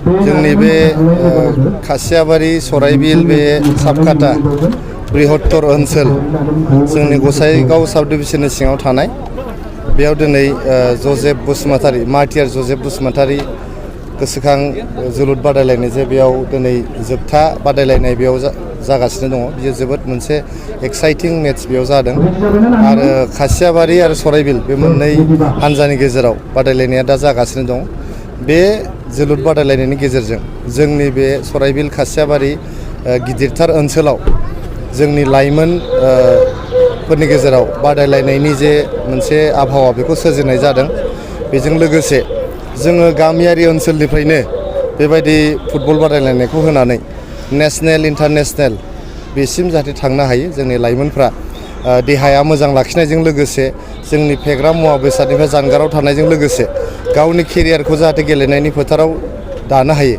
जोंनि बे खासियाबारि सराइबिल बे साबकाटा बृहत्तर ओनसोल जोंनि गसाइगाव साब डिभिजननि सिङाव थानाय बेयाव दिनै जजेफ बसुमतारी मार्टियार जजेफ बसुमतारी गोसोखां जोलुर बादायलायनाय जे बेयाव दिनै जोबथा बादायलायनाय बेयाव जागासिनो दङ। बियो जोबोद मोनसे एक्साइटिं मेट्स बेयाव जादों आरो खासियाबारि आरो सराइबिल बे मोननै हानजानि गेजेराव बादायलायनाया दा जागासिनो दं। बे जोलुर बादायलायनायनि गेजेरजों जोंनि बे सराइबिल खासियाबारि गिदिरथार ओनसोलाव जोंनि लाइमोन फोरनि गेजेराव बादायलायनायनि जे मोनसे आबहावा बेखौ सोरजिनाय जादों। बेजों लोगोसे जोङो गामियारि ओनसोलनिफ्रायनो बेबायदि फुटबल बादायलायनायखौ होनानै नेशनेल इन्टारनेशनेल बेसिम जाहाथे थांनो हायो। जोंनि लाइमोनफ्रा देहाया मोजां लाखिनायजों लोगोसे जोंनि फेग्रा मुवा बेसादनिफ्राय जानगाराव थानायजों लोगोसे गावनि केरियारखौ जाहाथे गेलेनायनि फोथाराव दानो हायो